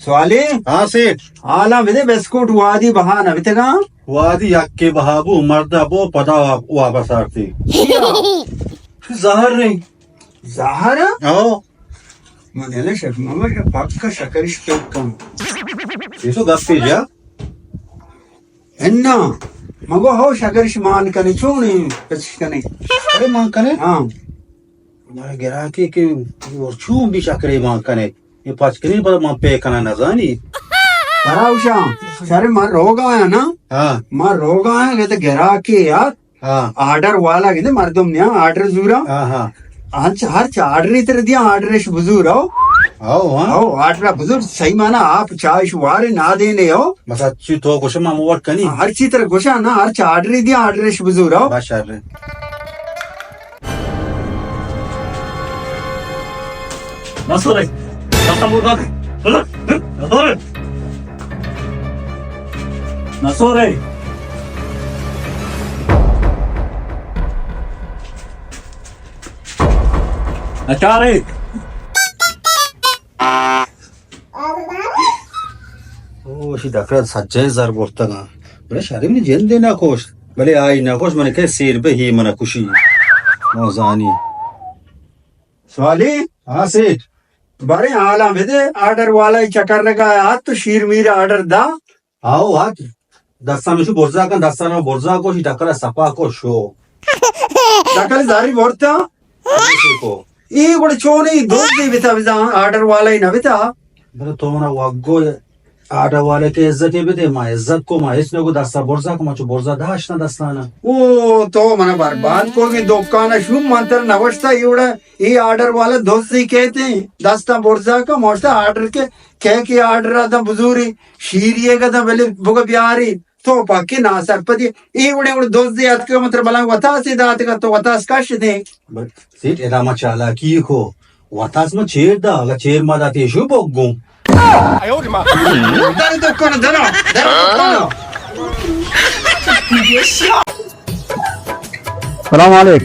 سوالی؟ ہاں سیٹھ۔ حالاں بدے، بسکوٹ وادی بہا نہ بتگاں؟ وادی یکے بہا بو، مردا بو، پدا وا-، واپس آرتی۔ چیا؟ زہر نہیں۔ زہر؟ او۔ من نے شک، من پکا شکرش پیک کم۔ یہ تو گپ پہ جا۔ انا، مگو ہو شکرش مان کنے، چون پچش کنے؟ ارے مان کنے؟ ہاں۔ مارا گراکے کہ اور چون بھی شکرے مان کنے؟ یہ پچ کنے پر من پے کنا نزانی۔ ترا وشاں، شر من روگا آیا نا؟ ہاں۔ من روگا آیا کہ تو گراکے یار، ہاں۔ آرڈر والا گندے مردم نیا آرڈر زورا۔ ہاں، ہاں۔ ہرچ، ہرچ آرڈر تر دیا، آرڈرش بزور ہو۔ ہاں، ہاں۔ ہو، آرڈر بزور، صحیح مانا آپ چائش وارے نادینے ہو۔ بس اچھی تو گوشم ہم وقت کنی۔ ہر چی تر گوشا نا، ہرچ آرڈر دیا، آرڈرش بزور ہو۔ بس شر۔ نسورے، ختم ہو گئے۔ نسورے۔ نسورے۔ اچارے۔ او، اشی ڈکرا سجہیں زر برتگاں۔ بلے شرم نی جندے نہ کشت۔ بلے آئی نہ کشت، من کہ سیر بہ ہی من کشی۔ نازانی۔ سوالی؟ ہاں سیٹھ۔ بارے حالاں بدے، آرڈر والا چکر لگا آت تو شیر میر آرڈر دا۔ آؤ آت۔ دستان شو برزا کن، دستان برزا کو، شی ڈکرا سپا کو شو۔ ڈکر زاری برتا۔ کو۔ ای گڑ چونی دوست دی بتا بزا، آرڈر والا ہی نہ بتا۔ بلے تو منا وگو آرڈر والے کہ عزت بدے، ما عزت کو، ما اس نے کو دستا برزا کو، ما چو برزا داشت نہ دستانا۔ او تو منا برباد کو کہ دکان شوم من تر نوشتا ایوڑا، ای آرڈر والا دوستی کہتے ہیں، دستا برزا کو، موشتا آرڈر کے، کہہ کہ آرڈر آتا بزوری، شیریے کا تا بلے بگا بیاری۔ تو پاکے ناسرپدی، اے وڑے وڑے دزے اتکگ، من ترا بلاہیں وتاسے داتگ ات، تو وتاس کش دے۔ بس سیٹھ، ادا ما چالاکی کو، وتاس ما چیر دا، اگا چیر ما داتے شو بگوں۔ در دکان، در، در دکان۔ سلام علیک۔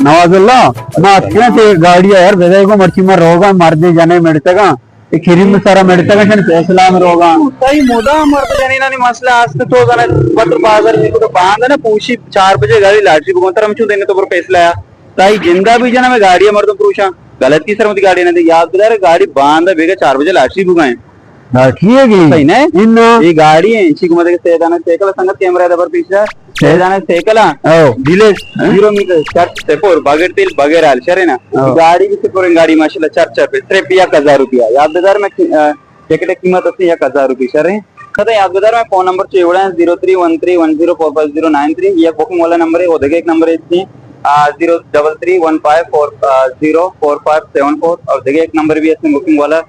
نواز اللہ، ما اتکاں کہ گاڑی یار بدے گو، مرچی ما روگا مردے جنے مڑتگاں۔ اے کریم سرا مڑتگ اشن فیصلہ ہم روگا۔ تئی مدام مرد جنینانی مسئلہ است، تو زانے پتر بازار میں کو باند نہ پوشی، چار بجے گاڑی لاٹری بگون تر ہم چون دینے تو پر فیصلہ آیا۔ تئی جندا بھی جنا میں گاڑی مردم پروشاں، غلطی سر متی گاڑی نہ دے، یاد بدار گاڑی باند بیگا چار بجے لاٹری بگائیں۔ لاٹری ہے گی؟ صحیح نہ؟ ان یہ گاڑی ہے، انچی کو مدد سے دانا سائیکل سنگت کیمرہ دبر پیچھا۔ شہزانہ سائیکل، ہاں۔ او۔ ڈیلکس، ہاں؟ زیرو میٹر، چرچ سپور، بغیر تیل، بغیر آئل، شر ہے نا؟ او۔ گاڑی بھی سپور، گاڑی ماشاءاللہ چرچ پہ، صرف یک ہزار روپیہ۔ یاد بدار میں، آ، ٹکٹ قیمت ہوتی ہے یک ہزار روپیہ، شر ہے۔ خدا یاد بدار میں فون نمبر چیوڑا ہے، zero three one three one zero four five zero nine three, یہ بکنگ والا نمبر ہے، وہ دیکھے ایک نمبر ہے اس کی، آ، zero double three one five four, آ، zero four five seven four, اور دیکھے ایک نمبر بھی ہے اس میں بکنگ والا،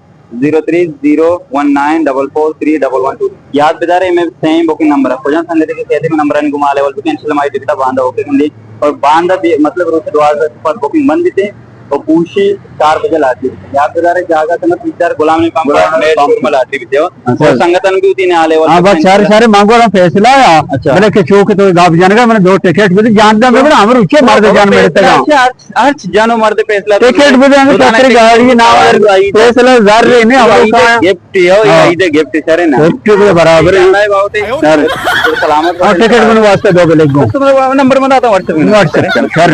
zero three zero one nine double four three double one two. یاد بدارے، میں سیم بکنگ نمبر ہے۔ کجا سنگتے کہ کہتے میں نمبر ہے، گما لیول تو کینسل مائی ڈبتا باندا اوکے کن دی۔ اور باندا بھی، مطلب، روز دوازدہ پر بکنگ بند دیتے اور پوشی چار بجے لاتی۔ یاد بدارے، جاگا سنگت ٹیچر غلام نے پمپ غلام نے پمپ۔ شورما لاتی بھی دیو۔ اچھا۔ اور سنگتن بھی ہوتی نے آ لیول ہاں، بس شر، شر، مانگو فیصلہ ہے۔ اچھا۔ بلے کہ چوک تو گاپ جانگا، میں نے دو ٹکٹ بھی جان دا، میں بڑا ہمر اچھے مرد جان میں رہتا۔ ہرچ جنو مرد فیصلہ ٹکٹ بدے ہمیں خاطر گاڑی نہ، فیصلہ زر رہے نے ہمارے کا۔ گفٹ ہے، ہاں۔ عید گفٹ شرے نا۔ گفٹ کے برابر ہے۔ سر۔ سلامت اور ٹکٹ بنو واسطے دو بلے گو۔ نمبر بناتا ہوں واٹس ایپ میں۔ واٹس ایپ کر، کر۔